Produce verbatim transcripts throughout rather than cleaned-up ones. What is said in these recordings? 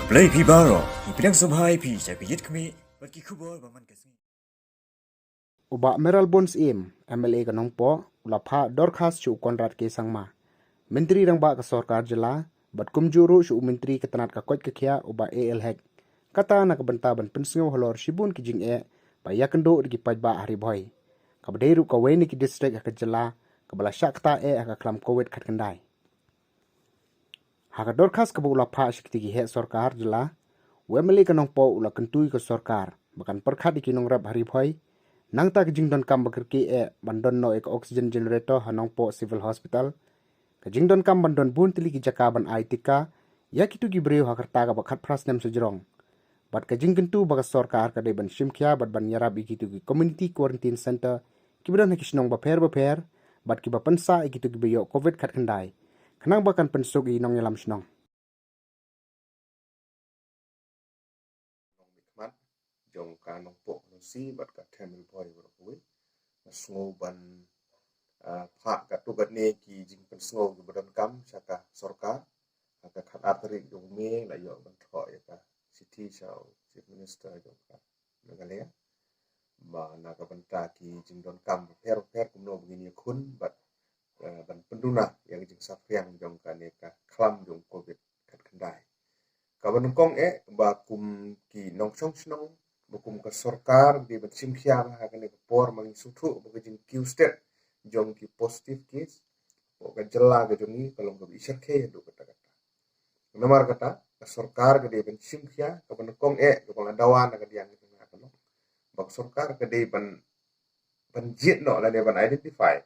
Blei phi baroh, ngi pdiang sngewbha ïa phi sha ka Ïit Khmih bad ki khubor ba man ka sngi. U Bah Mayral Born Syiem, M L A ka Nongpoh, u la phah dorkhas sha u Conrad K Sangma, Myntri Rangbah ka Sorkar Jylla, bad kumjuh ruh sha u Myntri ka tnat ka koit ka khiah, u Bah A L Hek, kata na ka bynta ban pynsngew halor shibun ki jingeh ba ïakynduh da ki paidbah ha Ri Bhoi, kaba dei ruh kawei na ki district ha ka jylla kaba la shah ktah eh ha ka khlam Covid khatkhyndai. Ha ka dorkhas kaba u la phah sha kitei ki heh sorkar jylla, u M L A ka Nongpoh u la kyntu ïa ka sorkar ba kan pyrkhat ïa ki nongrep ha Ri Bhoi, nangta ka jingdonkam ba kyrkieh eh ban don noh ïa ka oxygen generator ha Nongpoh Civil Hospital, ka jingdonkam ban don bun tylli ki jaka ban ai tika ïa kito ki briew ha ka rta kaba khatphra snem sha jrong, bad ka jingkyntu ba ka sorkar ka dei ban shim khia bad ban ïarap ïa kito ki community quarantine center kiba don ha ki shnong bapher bapher, bad kiba pynsah ïa kito kiba ïoh Covid khatkhyndai, khnang ba kan pynsuk ïa ki nongïalam shnong. Nongmihkhmat jong ka Nongpoh Constituency bad ka Them Ri Bhoi baroh kawei, nga sngew ban, ah, phah katto katne ki jingpynsngew kiba donkam sha ka sorkar. Ha ka khatar tarik jong u May la ïoh ban thoh ïa ka shithi sha u Chief Minister jong ka Meghalaya ba na ka bynta ki jingdonkam bapher bapher kumno ba ngin ïakhun bad, eh, ban pynduna ïa ka jingsaphriang jong kane ka khlam jong Covid khatkhyndai. Kaba nyngkong eh ba kum ki nongshong shnong, ba kum ka sorkar, dei ban shim khia ba ha kane ka por ma ngi sngewthuh ba ka jingkiew stet jong ki positive case hapoh ka jylla ka jong ngi ka long kaba i shyrkhei haduh katta katta. Namar kata ka sorkar ka dei ban shim khia, kaba nyngkong eh kaba la dawa na ka liang ka jong nga ka long ba ka sorkar ka dei ban, ban jied noh lane ban identify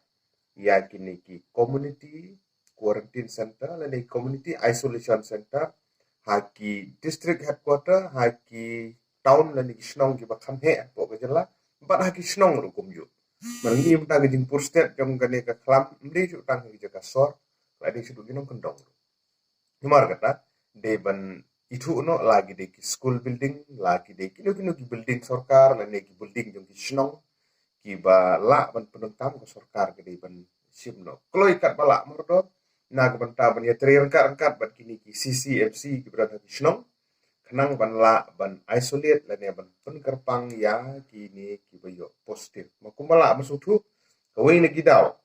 ïa kine ki community quarantine center lane community isolation center ha ki district headquarter, ha ki town lane ki shnong kiba kham heh hapoh ka jylla, bad ha ki shnong ruh kumjuh. Namar ngi mynta ka jingpur stet jong kane ka khlam ym dei shuh tang ha ki jaka sor, la dei shuh ki nongkyndong ruh. Namar kata dei ban ithuh noh la ki dei ki school building, la ki dei kino kino ki building sorkar lane ki building jong ki shnong kiba lah ban pyndonkam, ka sorkar ka dei ban shim noh kloi katba lah mardor na ka bynta ban ïatrei ryngkat ryngkat bad kine ki C C M C kiba don ha ki shnong, khnang ban lah ban isolate lane ban pynkyrpang ïa kine kiba ïoh positive. Ma kumba lah ban sngewthuh, kawei na ki daw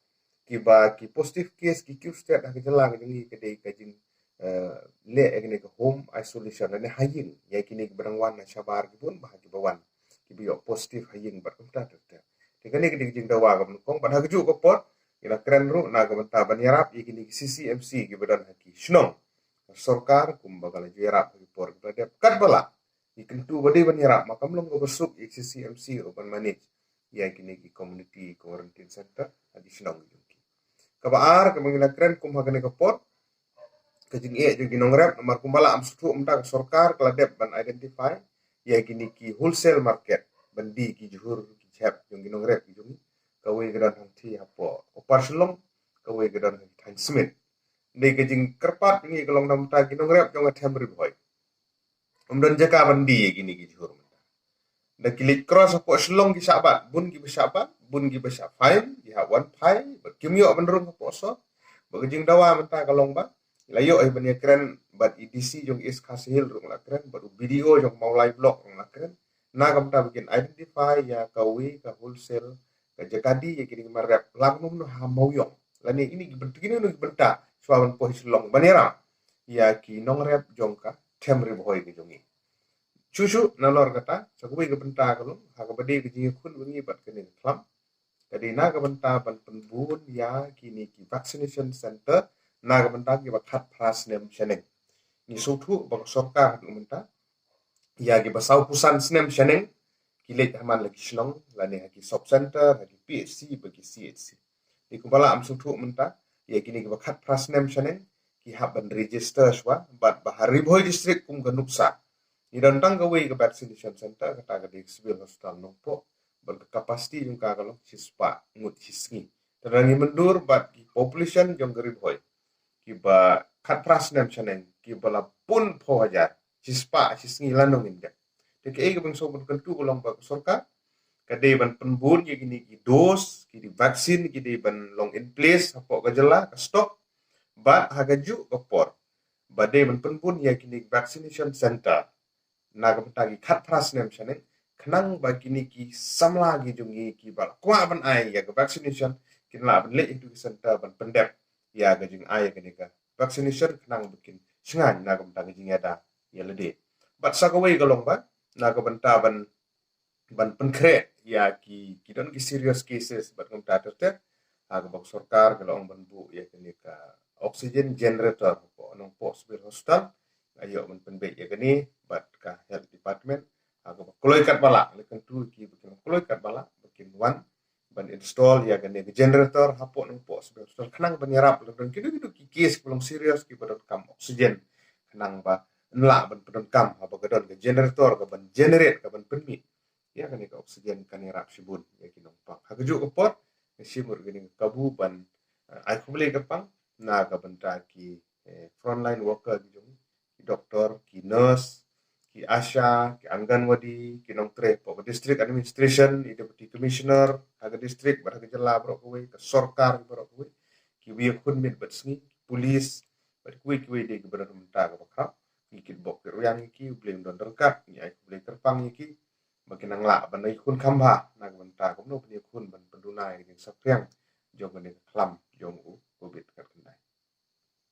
kiba ki positive case ki kiew stet ha ka jylla ka jong ngi ka dei ka jing, eh, leh ïa kine ka home isolation lane ha ïing ïa kine kiba dang wan na shabar ki bun bha kiba wan kiba ïoh positive ha ïing bad kumta ter ter. Te kane ka dei ka jingdawa kaba nyngkong bad ha kajuh ka por ngi la kren ruh na ka bynta ban ïarap ïa kine ki C C M C kiba don ha ki shnong. Ka sorkar kumba ka la ju ïarap ha ki por kiba la dep katba lah. Ngi kyntu ba dei ban ïarap, ma kam long kaba suk ïa C C M C ruh ban manage ïa kine ki community quarantine center ha ki shnong ki jong ki. Kaba ar kaba ngi la kren kum ha kane ka por, ka jingeh jong ki nongrep, namar kumba lah ban sngewthuh mynta ka sorkar ka la dep ban identify ïa kine ki wholesale market ban die ki jhur ki jhep jong ki nongrep ki jong ngi. Kawei ka don hangtei hapoh Upper Shillong, kawei ka don ha ki thaiñ Smit. Dei ka jingkyrpad jong ngi ka long namar ki nongrep jong ka Them Ri Bhoi ym don jaka ban die ïa kine ki jhur mynta. Da ki leit cross hapoh Shillong ki shah bat, bun kiba shah bat, bun kiba shah phai, ki hap wan phai bad kim ïoh ban rung hapoh sor. Bad ka jingdawa mynta ka long ba la ïoh hi ban ïakren bad i D C jong East Khasi Hills ruh la kren bad u B D O jong Mawlai Block ruh la kren na ka bynta ba kin identify ïa kawei ka wholesale ka jaka die ïa kine ki nongrep lang num no ha Mawïong lane ine ki bynta, kine ki bynta shuwa ban poi Shillong ban ïarap ïa ki nongrep jong ka Them Ri Bhoi ka jong ngi. Shuh shuh nalor kata, sa kawei ka bynta ka long ha kaba dei ka jingïakhun ba ngi bad kane ka khlam, ka dei na ka bynta ban pynbun ïa kine ki vaccination center na ka bynta kiba khatphra snem shaneng. Ngi sngewthuh ba ka sorkar haduh mynta ïa kiba sawphew san snem shaneng ki leit ha man la ki shnong lane ha ki sub center, ha ki P H C bad ki C H C. Te kumba lah ban sngewthuh mynta ïa kine kiba khatphra snem shaneng ki hap ban register shuwa bad ba ha Ri Bhoi District kum ka nuksa ngi don tang kawei ka vaccination center, kata ka dei ka Civil Hospital Nongpoh bad ka capacity jong ka ka long shispah ngut shi sngi. Te lada ngi myndur bad ki population jong ka Ri Bhoi kiba khatphra snem shaneng kiba la bun phew hajar, shispah shi sngi lano ngin dep. Te kaei kaba ngi sngewbha ban kyntu ka long ba ka sorkar ka dei ban pynbun ïa kine ki dose, ki dei vaccine ki dei ban long in place hapoh ka jylla, ka stock. Bad ha kajuh ka por ba dei ban pynbun ïa kine ki vaccination center na ka bynta ki khatphra snem shaneng, khnang ba kine ki samla ki jong ngi kiba kwah ban ai ïa ka vaccination kin lah ban leit into ki center ban pyndep ïa ka jingai ïa kane ka vaccination, khnang ba kin shngaiñ na ka bynta ka jingïada ïa lade. Bad sa kawei ka long ba na ka bynta ban ban pynkhreh ïa ki, ki don ki serious cases bad kumta ter ter, ha kaba ka sorkar ka la ong ban buh ïa kane ka oxygen generator hapoh Nongpoh Civil Hospital. Ka ïoh ban pynbeit ïa kane bad ka health department, ha kaba kloi katba lah, lehkyntu ïa ki ba kin kloi katba lah ba kin wan ban install ïa kane ka generator hapoh Nongpoh Civil Hospital, khnang ban ïarap lada don kino kino ki case kiba long serious kiba donkam oxygen, khnang ba yn lah ban pyndonkam haba ka don ka generator kaban generate, kaban pynmih ïa kane ka oxygen, kan ïarap shibun ïa ki nongpang. Ha kajuh ka por nga shim ruh kane ka kabu ban, eh, ai khublei kyrpang na ka bynta ki, eh, frontline worker ki jong, ki doktor, ki nurse, ki ASHA, ki Anganwadi, ki nongtrei hapoh ka district administration, i deputy commissioner ha ka district bad ha ka jylla baroh kawei, ka sorkar baroh kawei, kiba ïakhun miet bad sngi, ki police bad kiwei kiwei de kiba don mynta kaba khraw. Ngi kitbok kitrwiang ïa ki, U Blei un don ryngkat, ngi ai khublei kyrpang ïa ki ba kin nang lah ban ïakhun kham bha na ka bynta kumno ban ïakhun ban pynduna ïa ka jingsaphriang jong kane ka khlam jong u Covid khat